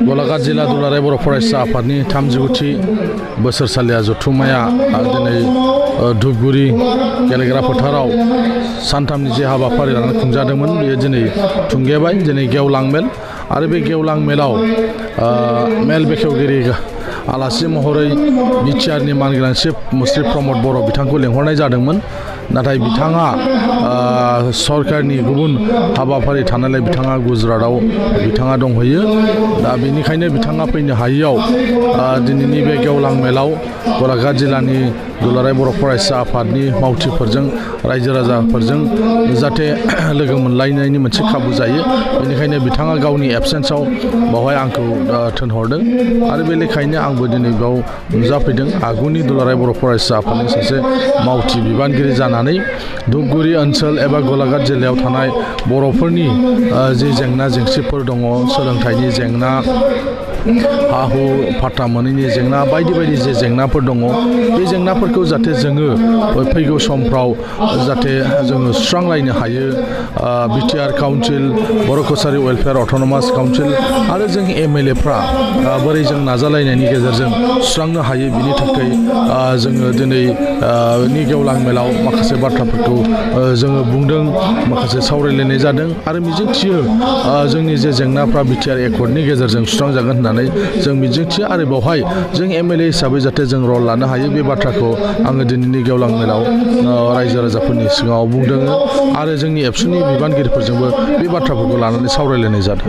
गलाघाट जिल्ला दुलाराय बर' फरायसा आफादनि 39थि बोसोरसालिया जथुम्माया दिनै धुपगुरि गेलेग्रा फोथाराव सानथामनि जे हाबाफारि लानानै खुंजादोंमोन बेयो दिनै थुंगेबाय। दिनै गेवलां मेल आरो बे गेवलां मेलाव मेल बेखेवगिरि आलासि महरै बिटिआरनि मानगोनां चिफ मुस्रि प्रमद बर' बिथांखौ लेंहरनाय जादोंमोन, नाथाय बिथाङा सरकारनि गुबुन हाबाफारि थानायलाय बिथाङा गुजरातआव बिथाङा दंहैयो। दा बेनिखायनो बिथाङा फैनो हायैयाव दिनैनि बे गेवलां मेलाव गलाघाट जिल्लानि दुलाराय बर' फरायसा आफादनि मावथिफोरजों रायजो राजाफोरजों जाहाथे लोगो मोनलायनायनि मोनसे खाबु जायो, बेनिखायनो बिथाङा गावनि एबसेन्सआव बावहाय आंखौ थिनहरदों आरो बे लेखायैनो आंबो दिनै बेयाव नुजाफैदों। आगुनि दुलाराय बर' फरायसा आफादनि सासे मावथि बिबानगिरि जानानै धुपगुरि ओनसोल एबा गलाघाट जिल्लायाव थानाय बर'फोरनि जि जेंना जेंसिफोर दङ, सोलोंथाइनि जेंना, हा हु फाट्टा मोनैनि जेंना, बायदि बायदि जे जेंनाफोर दङ, बे जेंनाफोरखौ जाहाथे जोङो फैगौ समफ्राव जाहाथे जोङो सुस्रांलायनो हायो। बिटिआर काउन्सिल, बर' कसारि वेलफेयार अट'नमास काउन्सिल आरो जों एमएलएफ्रा बोरै जों नाजालायनायनि गेजेरजों सुस्रांनो हायो, बिनि थाखाय जोङो दिनै नि गेवलां मेलाव माखासे बाथ्राफोरखौ जोङो बुंदों, माखासे सावरायलायनाय जादों आरो मिजिंथियो जोंनि जे जेंनाफ्रा बिटिआर एकर्डनि गेजेरजों सुस्रांजागोन होननानै जों मिजिंथियो आरो बेवहाय जों एमएलए हिसाबै जाहाथे जों रल लानो हायो, बे बाथ्राखौ आङो दिनैनि गेवलां मेलाव रायजो राजाफोरनि सिगाङाव बुंदों आरो जोंनि एबसुनि बिबानगिरिफोरजोंबो बे बाथ्राफोरखौ लानानै सावरायलायनाय जादों।